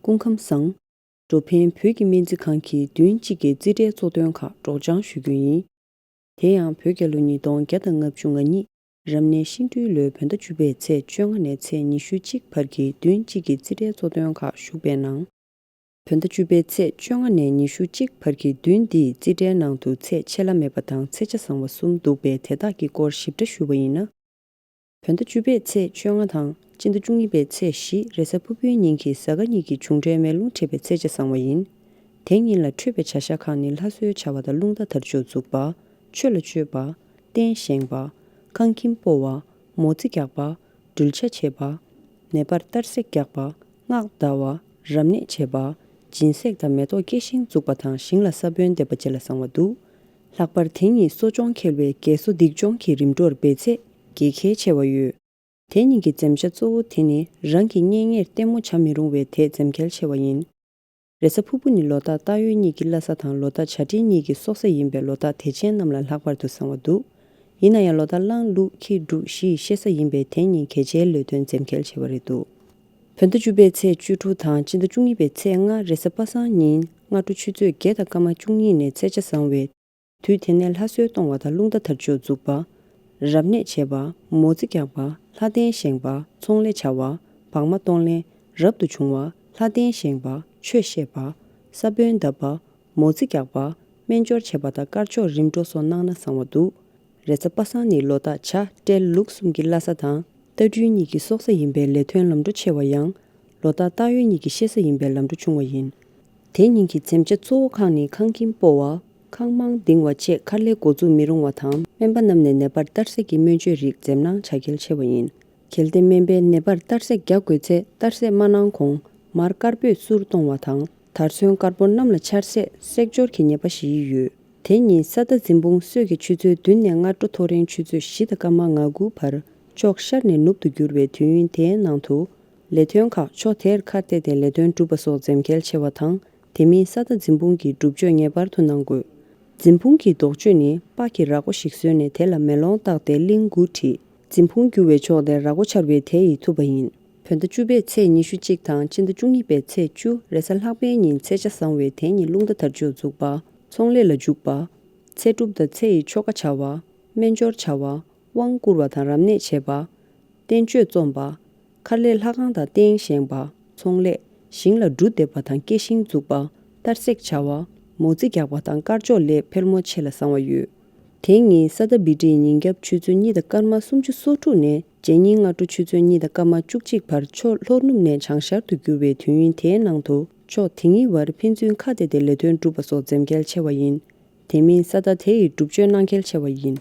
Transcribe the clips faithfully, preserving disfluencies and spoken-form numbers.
སྐུ་ཁམས་བཟང་། འགྲོ་ཕན་བོད་ཀྱི་སྨན་རྩིས་ཁང་གིས་བདུན་གཅིག་གི་རྩིས་ཁྲའི་གཙོ་དོན་ཁག་སྒྲོག་སྦྱང་ཞུ་རྒྱུ་ཡིན། དེ་ཡང་བོད་རྒྱལ་ལོ་ཉིས་སྟོང་བརྒྱ་དང་ལྔ་བཅུ་ང་གཉིས་རབ་གནས་ཤིང་སྦྲུལ་ལོའི་བོད་ཟླ་བཅུ་པའི་ཚེས་བཅོ་ལྔ་ནས་ཚེས་ཉི་ཤུ་གཅིག་བར་གྱི་བདུན་གཅིག་གི་རྩིས་ཁྲའི་གཙོ་དོན་ཁག་ཞུགས་པའི་ནང་། བོད་ཟླ་བཅུ་པའི་ཚེས་བཅོ་ལྔ་ནས་ཉི་ཤུ་གཅིག་བར་གྱི་བདུན་འདིའི་རྩིས་ཁྲའི་ནང་དུ་ཚེས་ཆད་ལྷག་མེད་པ་དང་ཚེས་ཆ་བཟང་བ་གསུམ་འདུག་པས། དེ་དག་གི་སྐོར་ཞིབ་ཕྲ་ཞུ་བ་ཡིན་ན། བོད་ཟླ་བཅུ་པའི་ཚེས་བཅོ་ལྔ་དང་སྤྱི་ཟླ་བཅུ་གཉིས་པའི་ཚེས་བཞི་རེས་གཟའ་ཕུར་བུའི་ཉིན་གྱི་གཟའ་སྐར་གཉིས་ཀྱི་འབྱུང་འཕྲལ་མེ་རླུང་འཕྲད་པའི་ཚེས་ཆ་བཟང་བ་ཡིན། དེ་ཉིན་ལ་འཕྲོད་པའི་བྱ་གཞག་ཁག་ནི་ལྷ་གསོལ་བྱ་བ་དང་རླུང་རྟ་དར་ལྕོག་འཛུགས་པ། ཆོས་ལ་སྤྱོད་པ། རྟེན་བཞེངས་པ། ཁང་ཁྱིམ་སྤོ་བ། མོ་རྩིས་རྒྱག་པ། སྦྲུལ་ཆ་བྱེད་པ། ནད་པར་གཏར་སྲེག་རྒྱག་པ། སྔགས་བཟླ་བ། རབ་གནས་བྱེད་པ། སྦྱིན་སྲེག་དང་མེ་ཏོག་སྐྱེ་ཤིང་འཛུགས་པ་དང་ཞིང་ལ་ས་བོན་འདེབས་པ་བཅས་ལ་བཟང་བ་འདུག། ལྷག་པར་དེ་ཉིན་གསོ་སྦྱོང་འཁེལ་བའི་རྒས་གསོ་སྡིག་སྦྱོང་གི་རིམ་གྲོར་འབད་ཚེ་དགེ་གལ་ཆེ་བ་ཡོད། དེ་ཉིན་གྱི་འཛེམ་བྱ་གཙོ་བོ་དེ་ནི་རང་གི་གཉེན་ཉེར་ལྟད་མོ་བྱ་མི་རུང་བས་དེ་འཛེམ་གལ་ཆེ་བ་ཡིན། རེས་གཟའ་ཕུར་བུ་ནི་ལོ་རྟགས་སྟག་ཡོས་གཉིས་ཀྱི་བླ་གཟའ་དང་ལོ་རྟགས་བྱ་སྤྲེལ་གཉིས་ཀྱི་སྲོག་གཟའ་ཡིན་པས་ལོ་རྟགས་དད་ཅན་རྣམས་ལ་ལྷག་པར་དུ་བཟང་བ་འདུག། ཡིན་ན་ཡང་ལོ་རྟགས་གླང་ལུག་ཁྱི་འབྲུག་བཞི་ཡི་གཤེད་གཟའ་ཡིན་པས་དེ་ཉིན་གལ་ཆེའི་ལས་དོན་འཛེམ་གལ་ཆེ་བ་རེད་འདུག། བོད་ཟླ་བཅུ་པའི་ཚེས་བཅུ་དྲུག་དང་སྤྱི་ཟླ་བཅུ་གཉིས་པའི་ཚེས་ལྔ་རེས་གཟའ་པ་སངས་ཉིན་སྔ་དྲོ་ཆུ་ཚོད་བརྒྱད་དང་སྐར་མ་བཅུ་གཉིས་ནས་ཚེས་ཆ་བཟང་བའི་དུས་དེ་ནས་ལྷ་གསོལ་གཏོང་བ་དང་རླུང་རྟ་དར་ལྕོག་འཛུགས་པ། རབ་གནས་བྱེད་པ། མོ་རྩིས་རྒྱག་པ། ལྷ་རྟེན་བཞེངས་པ། ཚོང་ལས་བྱ་བ། བག་མ་གཏོང་ལེན། རབ་ཏུ་བྱུང་བ། ལྷ་རྟེན་བཞེངས་པ། ཆོས་བཤད་པ། ས་བོན་བཏབ་པ། མོ་རྩིས་རྒྱག་པ། སྨན་སྦྱོར་བྱེད་པ་དང་དཀར་ཕྱོགས་རིམ་གྲོ་སོགས་གནང་ན་བཟང་བ་འདུག། རེས་གཟའ་པ་སངས་ནི་ལོ་རྟགས་བྱ་སྤྲེལ་ལུག་གསུམ་གྱི་བླ་གཟའ་དང་རྟ་སྦྲུལ་གཉིས་ཀྱི་སྲོག་གཟའ་ཡིན་པས་ལས་དོན་ལམ་འགྲོ་ཆེ་བ་ཡང་། ལོ་རྟགས་སྟག་ཡོས་གཉིས་ཀྱི་གཤེད་གཟའ་ཡིན་པས་ལམ་འགྲོ་ཆུང་བ་ཡིན། དེ་ཉིན་གྱི་འཛེམ་བྱ་གཙོ་བོ་ཁག་ནི་ཁང་ཁྱིམ་སྤོ་བ། ཁང་དམངས་འདིང་བ་བཅས་མཁར་ལས་འགོ་འཛུགས་མི་རུང་བ་དང་སྨན་པ་རྣམས་ནས་ནད་པར་གཏར་སྲེག་གི་སྨན་བཅོས་རིགས་འཛེམ་གནང་བྱ་གལ་ཆེ་བ་ཡིན། གལ་ཏེ་སྨན་པས་ནད་པར་གཏར་སྲེག་རྒྱག་དགོས་ཚེ་གཏར་སྲེག་མ་གནང་གོང་མར་དཀར་པོས་གསུར་གཏོང་བ་དང་དར་ཚོན་དཀར་པོ་གནམ་ལ་འཕྱར་ཚེ་སྲེག་སྦྱོར་གྱི་ཉེས་པ་ཞི་ཡི་ཡོད། དེ་ཉིན་ས་རྟ་འཛིན་སྤུངས་སྲོད་ཀྱི་ཆུ་ཚོད་བདུན་ནས་སྔ་དྲོ་ཐོ་རེངས་ཆུ་ཚོད་བཞི་དང་སྐར་མ་ང་དགུ་བར་ཕྱོགས་ཤར་ནས་ནུབ་ཏུ་འགྱུར་བའི་དུས་ཡུན་དེའི་ནང་དུ། ལས་དོན་ཁག་ཕྱོགས་དེར་ཁ་གཏད་དེ་ལས་དོན་སྒྲུབ་པ་སོགས་འཛེམ་གལ་ཆེ་བ་དང་། དེ་མིན་ས་རྟ་འཛིན་སྤུངས་ཀྱི་སྒྲུབ་མཆོད་ངེས་པར་དུ་གནང་དགོས། འཛིན་སྤུངས་ཀྱི་ལྡོག་ཕྱོགས་ནི་སྤགས་ཀྱི་ར་སྒོ་ཞིག་བཟོས་ནས་དེ་ལ་མེ་ལོང་བཏགས་ཏེ་གླིང་དགུ་བྲིས། འཛིན་སྤུངས་རྒྱུ་བའི་ཕྱོགས་དེར་ར་སྒོ་ཕྱར་བས་དེ་ཡིས་ཐུབ་པ་ཡིན། བོད་ཟླ་བཅུ་པའི་ཚེས་ཉི་ཤུ་གཅིག་དང་སྤྱི་ཟླ་བཅུ་གཉིས་པའི་ཚེས་བཅུ་རེས་གཟའ་ལྷག་པའི་ཉིན་ཚེས་ཆ་བཟང་བས་དེ་ཉིན་རླུང་རྟ་དར་ལྕོག་འཛུགས་པ། ཚོང་ལས་ལ་འཇུག་པ། ཚེ་སྒྲུབ་དང་ཚེ་ཡི་ཆོ་ག་བྱ་བ། སྨན་སྦྱོར་བྱ་བ། དབང་བསྐུར་བ་དང་རབ་གནས་བྱེད་པ། བསྟན་བཅོས་རྩོམ་པ། མཁར་ལས་ལྷ་ཁང་དང་རྟེན་བཞེངས་པ། ཚོང་ལས། ཞིང་ལ་འབྲུ་འདེབས་པ་དང་སྐྱེ་ཤིང་འཛུགས་པ། གཏར་སྲེག་བྱ་བ། མོ་རྩིས་རྒྱག་པ་དང་དཀར་ཕྱོགས་ལས་ཕལ་མོ་ཆེ་ལ་བཟང་བ་ཡོད། དེ་ཉིན་ས་རྟ་བི་ཊི་ཉིན་རྒྱབ་ཆུ་ཚོད་གཉིས་དང་སྐར་མ་སུམ་ཅུ་སོ་དྲུག་ནས་རྗེ་ཉིན་སྔ་དྲོ་ཆུ་ཚོད་གཉིས་དང་སྐར་མ་བཅུ་གཅིག་བར་ཕྱོགས་ལྷོ་ནུབ་ནས་བྱང་ཤར་དུ་འགྱུར་བའི་དུས་ཡུན་དེའི་ནང་དུ་ཕྱོགས་དེ་གཉིས་བར་ཕན་ཚུན་ཁ་གཏད་དེ་ལས་དོན་སྒྲུབ་པ་སོགས་འཛེམ་གལ་ཆེ་བ་ཡིན། དེ་མིན་ས་རྟ་དེ་ཡི་སྒྲུབ་མཆོད་གནང་གལ་ཆེ་བ་ཡིན།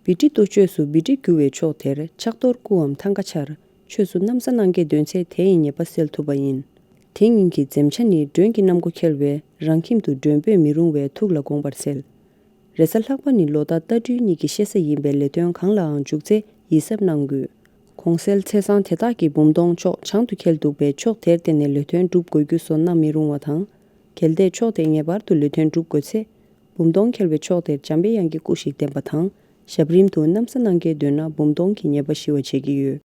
བི་ཊི་གཏོ་ཆོས་སུ་བི་ཊི་རྒྱུ་བའི་ཕྱོགས་དེར་ཕྱག་རྡོར་སྐུའམ་ཐང་ཀ་འཕྱར། ཆོས་སུ་གནམ་ས་གནང་གི་འདོན་ཚེ་དེ་ཡི་ཉེས་པ་སེལ་ཐུབ་པ་ཡིན། དེ་ཉིན་གྱི་འཛེམ་བྱ་ནི་མགྲོན་གྱི་གནམ་སྒོ་འཁེལ་བས་རང་ཁྱིམ་དུ་མགྲོན་འབོད་མི་རུང་བས་ཐུགས་ལ་དགོངས་པར་གསལ། རེས་གཟའ་ལྷག་པ་ནི་ལོ་རྟགས་རྟ་སྦྲུལ་གཉིས་ཀྱི་གཤེད་གཟའ་ཡིན་པས་ལས་དོན་གང་ལའང་འཇུག་ཚེ་ཡིད་གཟབ་གནང་དགོས། གོང་གསལ་ཚེས་བཟང་དེ་དག་གི་འབུམ་སྡོང་ཕྱོགས་བྱང་དུ་འཁེལ་འདུག་པས་ཕྱོགས་དེར་བརྟེན་ནས་ལས་དོན་སྒྲུབ་དགོས་རྒྱུ་སོགས་གནང་མི་རུང་བ་དང་། གལ་ཏེ་ཕྱོགས་དེར་ངེས་པར་དུ་ལས་དོན་སྒྲུབ་དགོས་ཚེ། འབུམ་སྡོང་འཁེལ་བའི་ཕྱོགས་དེར་འཇམ་པའི་དབྱངས་ཀྱི་སྐུ་ཞིག་བསྟན་པ་དང་། ཞབས་རིམ་དུ་གནམ་ས་གནང་གལ་འདོད་ན་འབུམ་སྡོང་གི་ཉེས་པ་ཞི་བ་བྱེད་ཀྱི་ཡོད།